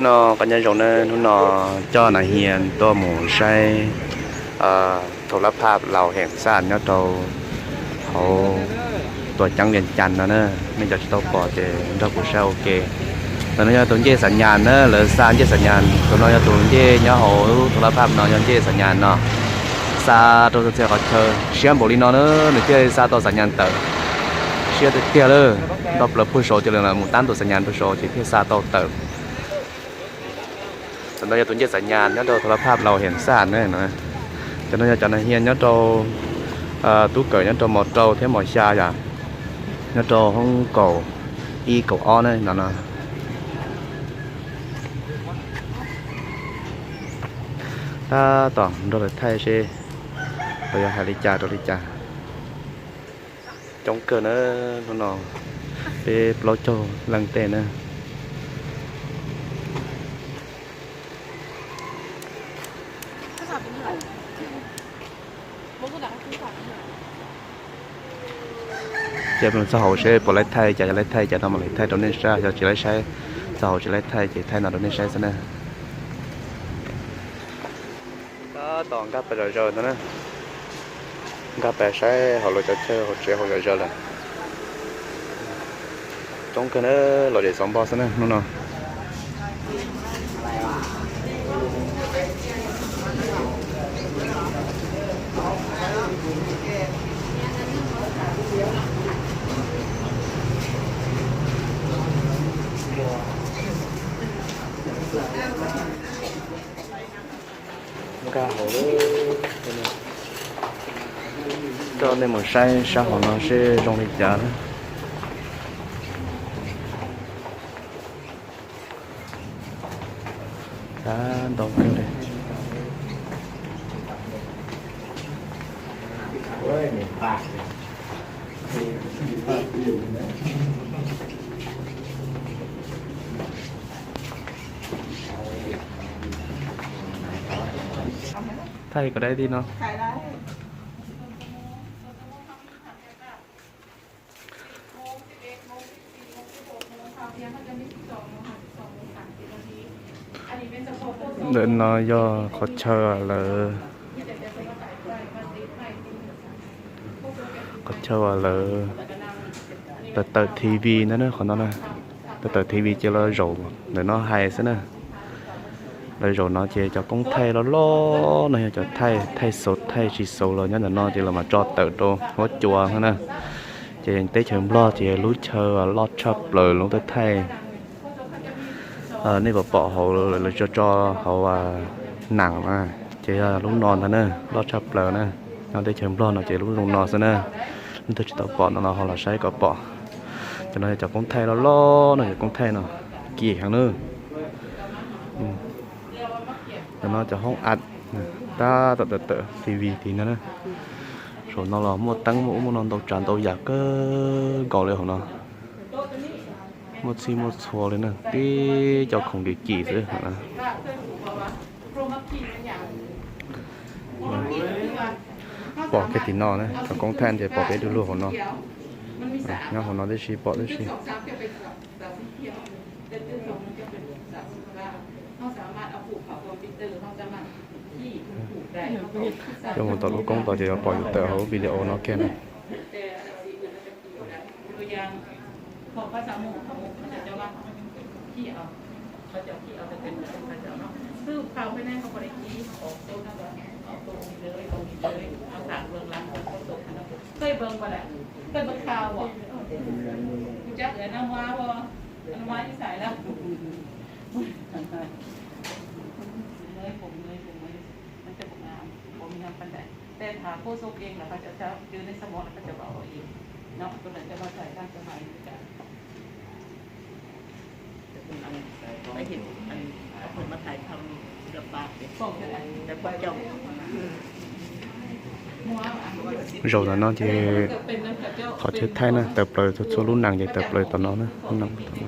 No, koj nyob zoo na, hnub no coj Nas Hias tuaj mus saib thau lab phaj Laus Heem Xaj nyob rau hauv tuam ceeb Vias Cas no na. Nej cov tsis tau pom ces nrog kuv saib ua ke. Tus no yog tus ncej Xav Nyas na, lawv xa ncej Xav Nyas. Tus no yog tus ncej nyob hauv thau lab phaj no, yog ncej Xav Nyas no. Xa rau txhua txhia qhov chaw siab npaum li no na, nws thiaj xa tau Xav Nyas tawm. Siab tiag tiag lawm, nto plaws puag saud ces lawv mus tab tus Xav Nyas puag saud ces thiaj xa tau tawm. Tus no yog tus ncej Xav Nyas nyob rau thau lab phaj Laus Heem Xaj na. Cov no yog cov Nas Hias nyob rau, tub kawm nyob rau mos rau thiab mos xya yom, nyob rau hoob kaum ib kaum ob na no no. Tab tom nrog lawv thaij seb lawv yuav hais li cas rau li cas. Coob kawg na, hnub no peb plaub caug leej tej na. Ces txog hauv seb puas laib thaij cas, yog laib thaij cas no mam li thaij rau nej saib, yog tsis laib saib, txog hauv tsis laib thaij ces thaij no rau nej saib xwb na. Tab tom nkag pais zom zaws ntag na, nkag pais saib hauv lawv cov chaw hauv tsev hauv zom zaws lawm. Coob kawg na, los zem xov npog xwb na hnub no. Nkag hauv, coj nej mus saib sab hauv no seb zoo li cas na. Tab ntau kawg li. Thaij kom dai di no. Ntawm no yog qhov chaw lawv, qhov chaw uas lawv tawm tawm T V ntawd na, qhov no na. Tawm tawm T V ces lawv zaum ntawm no hais xwb na. Lawv zaum no ces cov koob thaij loj loj no yog cov thaij, thaij xauv thaij tsis xauv los nyob ntawm no ces lawv mam tso tawm rau huab cua no na. Ces teb chaws Nplog ces lub chaw loj tshaj plaws lub tawb thaij. Nej pom pom hauv lawv tso tso hauv nas na, ces yog lub no ntag na, loj tshaj plaws na. Nyob teb chaws Nplog no ces lub zoo no xwb na. Leej twg tsis tau pom no los ho los saib kom pom. Cov no yog cov koob thaij loj loj no, cov koob thaij no kim heev na. Cov no cov hoob at, tab tom tawm tawm T V tid no na. Saum no los muaj teeb muaj ub muaj no ntau tsav ntau yam kawg nkaus li hauv no. Muaj txhij muaj txhua li na, tib co khoom kim kim xwb. Pom kiag tim no na, cov koob thaij ces pom peb du lug hauv no. Nyob hauv no tib si pom tib si. Coj mus tom lub koob tod ces yuav pom yus tawm hauv video no kiag na. Zaum ntawm no ces qhov chaw thaij na, tawm plaws txhua txhua lub nees ces tawm plaws tom no na, lub nees tom no.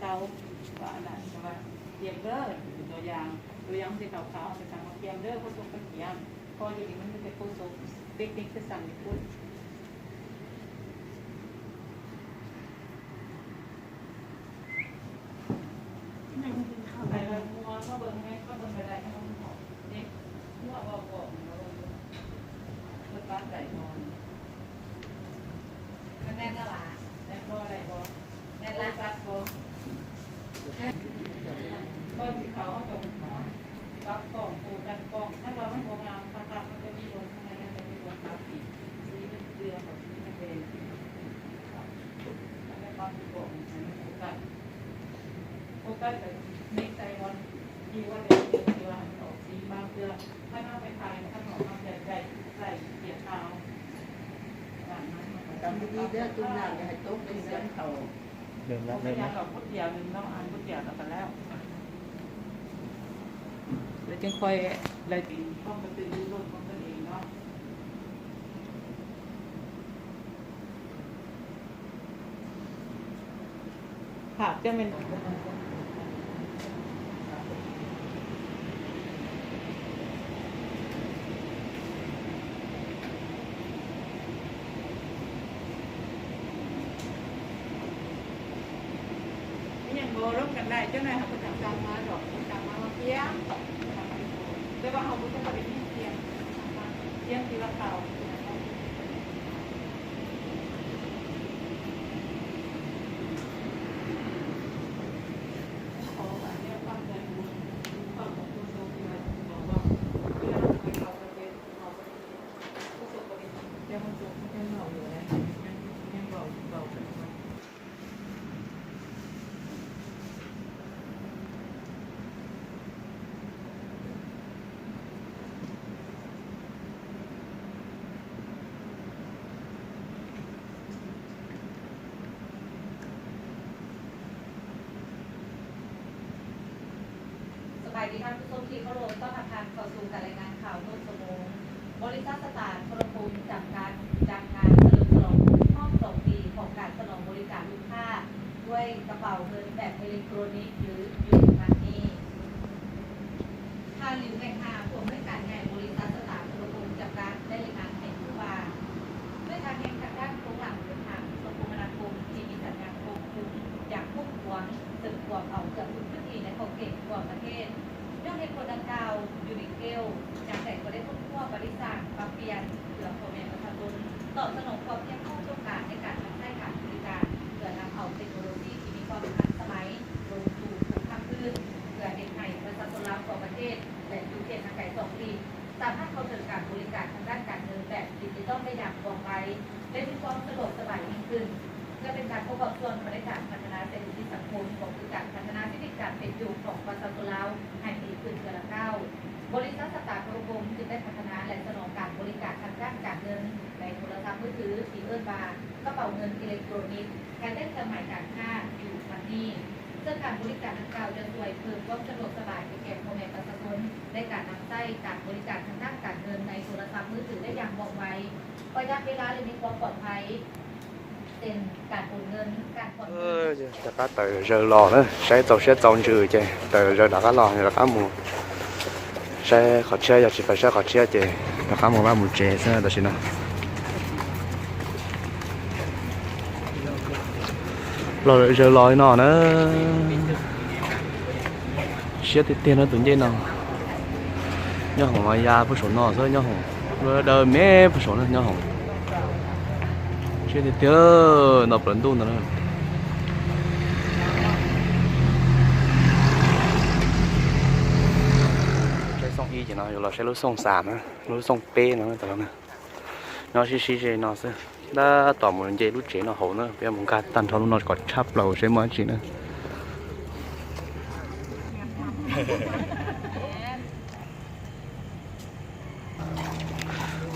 sau. Và là, và tiêm đó, tôi dán, tôi dán trên đầu khẩu, tôi dán vào tiêm đó, có số có kiểm, coi như mình cái cô số, cái, cái, cái sàn mình quên. Thầy là mua có bơng ngay, có bơng về lại cho không khỏi. Đi, mua vào vỏ, nó bơng, bơng bát đẩy vào. Con đang đâu ạ? Đang coi đẩy vào. Đang lát bát vào. Con chỉ tháo trong đó. Bác phòng, cô đang phòng, chắc là nó có ngàn, ta tặng nó cho đi rồi, không phải là cho đi rồi, bác sĩ, sĩ đưa vào sĩ về. Nó có phòng, nó có cạnh. Cô cắt phải make Sài Gòn, đi qua đây, đi qua Hà Nội, sĩ bao giờ, nó nói phải thay, nó nói phải dạy, dạy, dạy, dạy, dạy. Tao đi đi đó, tôi làm thì hãy tốt lên đó. Không có nhà lọc quốc gia, đừng nói ăn quốc gia là phải léo. Để trên khoai lại thì không có tự do luôn, không có gì đó. Hả, cho mình. Ví dụ như lúc gần đây, trước đây không có chăm sóc má rồi, không chăm sóc má thiab. Tôi bảo không có cho con đi tiêm, tiêm thì bắt đầu.สบายดีท่านผู้ชมที่เคารพ ต้อนรับท่านเข้าสู่การรายงานข่าวต้นชั่วโมง บริษัทสตาร์โทรคมจำกัด จัดงานเฉลิมฉลองครบรอบสองปีของการสนองบริการลูกค้า ด้วยกระเป๋าเงินแบบอิเล็กทรอนิกส์หรือ Unique Money ท่าน หลิว แหว่งฮา ผู้อำนวยการใหญ่บริษัทสตาร์โทรคมจำกัด ได้รายงานให้รู้ว่า ด้วยการแข่งขันด้านโครงหลังพื้นฐานโทรคมนาคมที่มีสัญญาณควบคุมอย่างพุ่งพวง ซึ่งควบเอาเกือบทุกพื้นที่ในขอบเขตทั่วประเทศ ย้อนเหตุผลดังกล่าว Unique เพื่อพ่อแม่ประชาชนตอบสนองความเพียงต้องการในการนำใช้การบริการเพื่อนำเอาเทคโนโลยีที่มีความทันสมัยลงสู่ทุกภาคพื้นเพื่อเฮ็ดให้ประชาชนลาวทั่วประเทศและอยู่เขตห่างไกลสองลีกสามารถเข้าถึงการบริการทางด้านการเงินแบบดิจิทัลได้อย่างว่องไวและมีความสะดวกสบายยิ่งขึ้น เพื่อเป็นการประกอบส่วนของในการพัฒนาเศรษฐกิจสังคมของคือการพัฒนาชีวิตการเป็นอยู่ของประชาชนลาวให้ดีขึ้นเทื่อละก้าว บริษัทสตาร์ทโกลบอลจึงได้พัฒนาและสนองการบริการทางด้านการเงินในโทรศัพท์มือถือที่เอิ้นว่ากระเป๋าเงินอิเล็กทรอนิกส์ภายใต้เครื่องหมายการค้า ยูมันนี่ ซึ่งการบริการดังกล่าวจะช่วยเพิ่มความสะดวกสบายให้แก่พ่อแม่ประชาชนในการนำใช้การบริการทางด้านการเงินในโทรศัพท์มือถือได้อย่างว่องไว ประหยัดเวลาและมีความปลอดภัย Rov qab tawm zaws los na, saib txaus siab txaus ntsws ces tawm zaws rov qab los, rov qab mus saib qhov tshiab, yog tsis pais saib qhov tshiab ces rov qab mus vaj mus tsev xwb tam sim no. Los lawm zaws los li no na. Siab tiag tiag no tus ncej no. Nyob hoom mas ya puag saum no xwb, nyob hoom, dawb me puag saum no nyob hoom. Siab tiag tiag, nto plaws ntuj ntawd na. Saib xooj ib ces no yuav los saib lub xooj xam na, lub xooj peb no, nyob sib sib ze no xwb. Tab tom mus nce lub tsev no hauv na, peb mus nkag tag nrho lub no kom tshaj plaws seb muaj dab tsi na.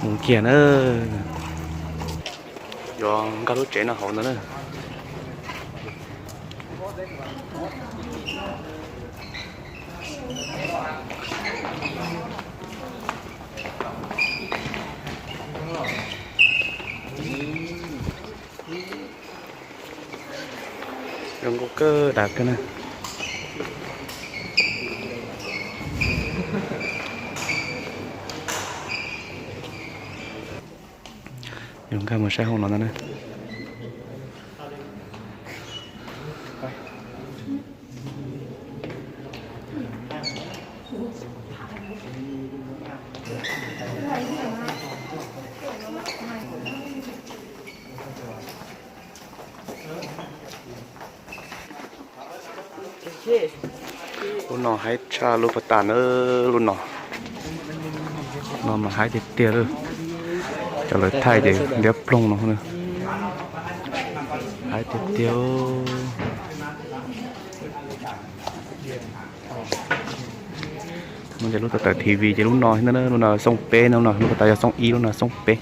Mus kiag na. Yuav nkag lub tsev no hauv ntawd na. Zoo nkauj kawg, dav kawg na. Yuav nkag mus saib hauv no ntag na. Lub no haib tshaj lub pas tas na, lub no. No mas haib tiag tiag lawm. Cov lawv thaij ces liab ploog no. Haib tiag tiag. No ces lub tawm tawm T V ces lub no, lub no xooj peb no, lub pas tas yog xooj ib, lub no xooj peb.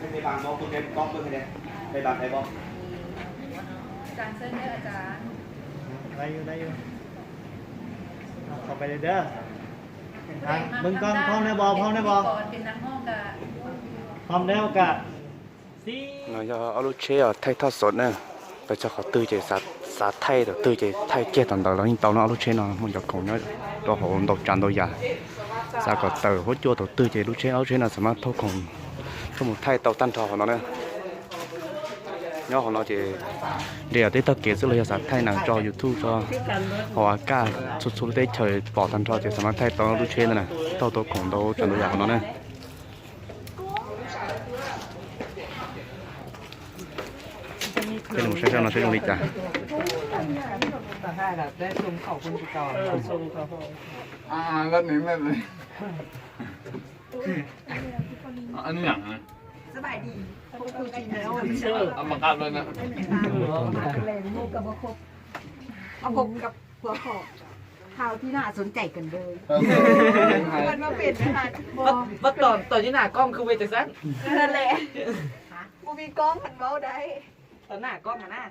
Peb pab no peb pab peb pab peb pab. อาจารย์เชิญเด้ออาจารย์ ได้อยู่ ได้อยู่ เอาเข้าไปเลยเด้อ เบิ่งก่อน พร้อมแล้วบ่ พร้อมแล้วบ่ เป็นนักร้องกับ พร้อมแล้วกะ No yog ob lub tsheb os, thaij thoj xov na. Tawm txog qhov twg ces xav thaij thaum twg ces thaij kiag thaum ntawd los yeej tau no. Ob lub tsheb no muaj cov khoom nyob rau hauv ntau tsav ntau yam. Xav kom tawm huab cua thaum twg ces lub tsheb, ob lub tsheb no xam maj thauj khoom, thauj mus thaij tau tag nrho hauv no na. Nyob hauv no ces nres tib tog kev xwb los yog xav thaij nees tso YouTube tso, hauv a kaj txhua txhua lub teb chaws pom tag nrho ces xam maj thaij tau lub tsheb ntawd na. Thauj tau khoom ntau tsav ntau yam hauv no na. Peb los saib saib no seb zoo li cas. Sawv daws, เอามากัดเลยนะ เอาพบกับหัวข้อ ข่าวที่น่าสนใจกันเลย มันมาเป็นนะคะ ว่าตอน ตอนอยู่หน้ากล้องคือเวจังซั่น นั่นแหละ บ่มีกล้องมันเว้าได้ ตอนหน้ากล้องอะนะ